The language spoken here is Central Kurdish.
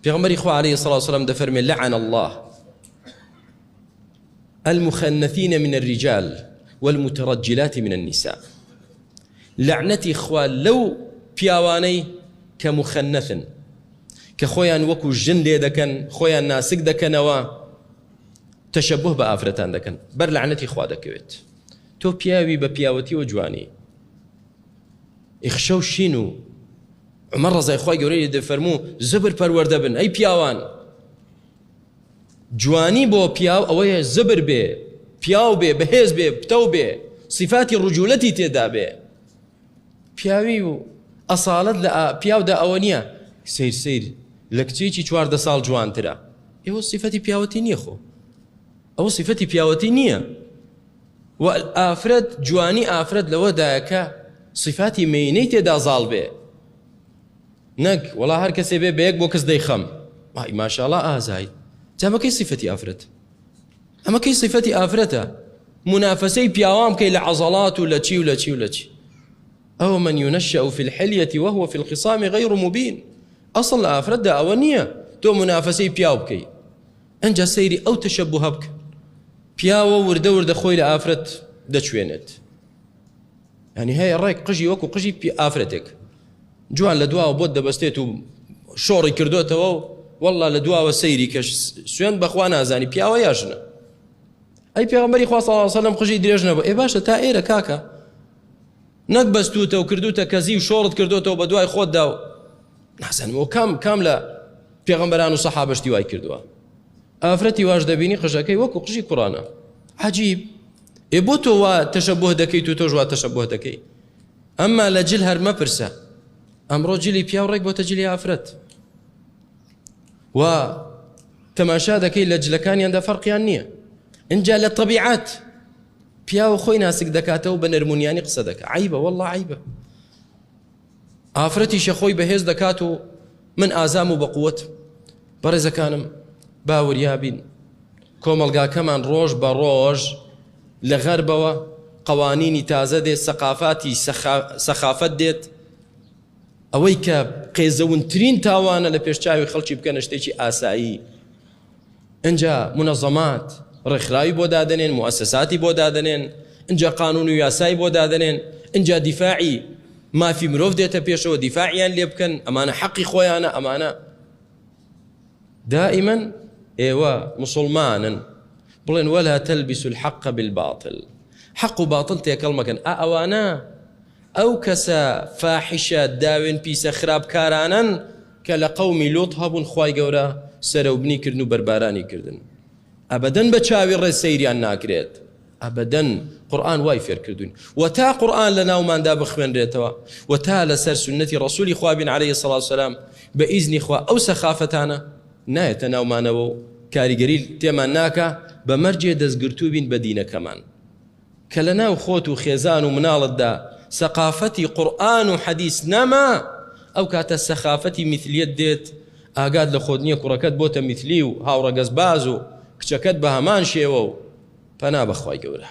پێغەمبەری خوا علیه الصلاة والسلام دەفەرمێ لعن الله المخنثین من الرجال والمترجلات من النساء. لەعنەتی خوا لەو پیاوانەی کە مخنثن، کە خۆیان وەکو ژن لێ دەکەن، خۆیان ناسک دەکەنەوە، تەشەبوه بە ئافرەتان دەکەن، بەر لەعنەتی خوا دەکەوێت. تۆ پیاوی بە پیاوەتیەوە جوانی ئیخشە و شین و عومەر ڕەزای خوای گەورەی لێ دەفەرموو زبر پەروەردە بن ئەی پیاوان. جوانی بۆ پیاو ئەوەیە زبر بێ، پیاو بێ، بەهێز بێ، پتەو بێ، سیفاتی ڕجولەتی تێدا بێ. پیاوی و ئەساڵەت لە پیاودا ئەوە نییە سیر سیر لە کچێکی 14 ساڵ جوانترە. ئێوە سیفەتی پیاوەتی نییە خۆ. ئەوە سیفەتی پیاوەتی نییە. و ئافرەت جوانی ئافرەت لەوەدایە کە سیفاتی مێینەی تێدا زاڵ بێ، نەک وەڵا هەر کەسێ بێ بە یەک بۆ کەس دەیخەم. وای ماشاءاللە ئازای. جا ئەمە کەی سیفەتی ئافرەت؟ ئەمە کەی سیفەتی ئافرەتە؟ منافەسەی پیاوان بکەی لە عەزەڵات و لە چی و لە چی و لە چی. ئەو من ينشأ في الحلية وهو في الخصام غير مبين. ئەسڵ لە ئافرەتدا ئەوە نییە تۆ منافەسەی پیاو بکەی. ئەنجا سەیری ئەو تەشەبوهە بکە، پیاوە وردە وردە خۆی لە ئافرەت دەچوێنێت. ینی هەیە ڕێک قژی وەکو قژی ئافرەتێک جوان لە دواوە بۆت دەبەستێت و شۆڕی کردوتەوە و والله لە دواوە سەیری کەش سوێن بەخوا نازانی پیاوە یا ژنە. ئەی پێغەمبەری خوا صلی الله علیه وسلم قژی درێژ نەبوو. ئێ باشە تا ئێرە کاکە نەک بەستوتە و کردوتە کەزی و شۆڕت کردوتەوە بە دوای خۆتدا و نازانم ئەو کام کام لە پێغەمبەران و سەحابەشتی وای کردووە. ئافرەتی واش دەبینی قژەکەی وەکو قژی کوڕانە. عجیب. ئێ بۆ تۆ وا تەشەبوه دەکەیت و تۆش وا تەشەبوه دەکەی؟ ئەمما لە جل هەر مەپرسە. ئەمڕۆ جلی پیاو ڕێک بۆتە جلی ئافرەت و تەماشا دەکەی لە جلەکانیاندا فەرقیان نییە. ئینجا لە تەبیعەت پیاو خۆی ناسک دەکاتەوە بە نەرمونیانی قسە دەکا. عیبە والله عیبە. ئافرەتیشە خۆی بەهێز دەکات و من ئازام و بەقوت. بەڕێزەکانم باوریابین، کۆمەڵگاکەمان ڕۆژ بە ڕۆژ لە غەربەوە قوانینی تازە دێت، سەقافاتی سەخافەت دێت. ئەوەی کە قێزەونترین تاوانە لە پێشچاوی خەڵکی بکەنە شتێکی ئاسایی. ئینجا منەظەمات ڕێکخراوی بۆ دادەنێن، موئەسەساتی بۆ دادەنێن، ئینجا قانون و یاسای بۆ دادەنێن، ئینجا دیفاعی مافی مرۆڤ دێتە پێشەوە، دیفاعیان لێ بکەن، ئەمانە حەقی خۆیانە، ئەمانە دائما ئێوە مسلمانن. بڵێن ولا تلبسوا الحق بالباطل، حەق و باطل تێکەڵ مەکەن. ئا ئەوانە ئەو کەسە فاحیشە داوێن پیسە خراپکارانن کە لە قەومی لوط هەبوون، خوای گەورە سەرەوبنی کردن و بەربارانی کردن. ئەبەدەن بە چاوی ڕێز سەیریان ناکرێت، ئەبەدەن. قورئان وای فێرکردوین و تا قورئان لە ناوماندا بخوێنرێتەوە و تا لەسەر سوننەتی ڕەسولی خوا بین عەلەیهی سڵاو سەلام، بە ئیزنی خوا ئەو سەخافەتانە نایەتە ناومانەوە و کاریگەری تێمان ناکا، بە مەرجێ دەستگرتوو بین بە دینەکەمان. کە لە ناو خۆت و خێزان و مناڵتدا سەقافەتی قورئان و حەدیس نەما، ئەو کاتە سەخافەتی میثلیەت دێت، ئاگات لە خۆت نییە کوڕەکەت بۆتە میثلی و هاوڕەگەزباز و کچەکەت بە هەمان شێوە و پەنا بە خوای گەورە.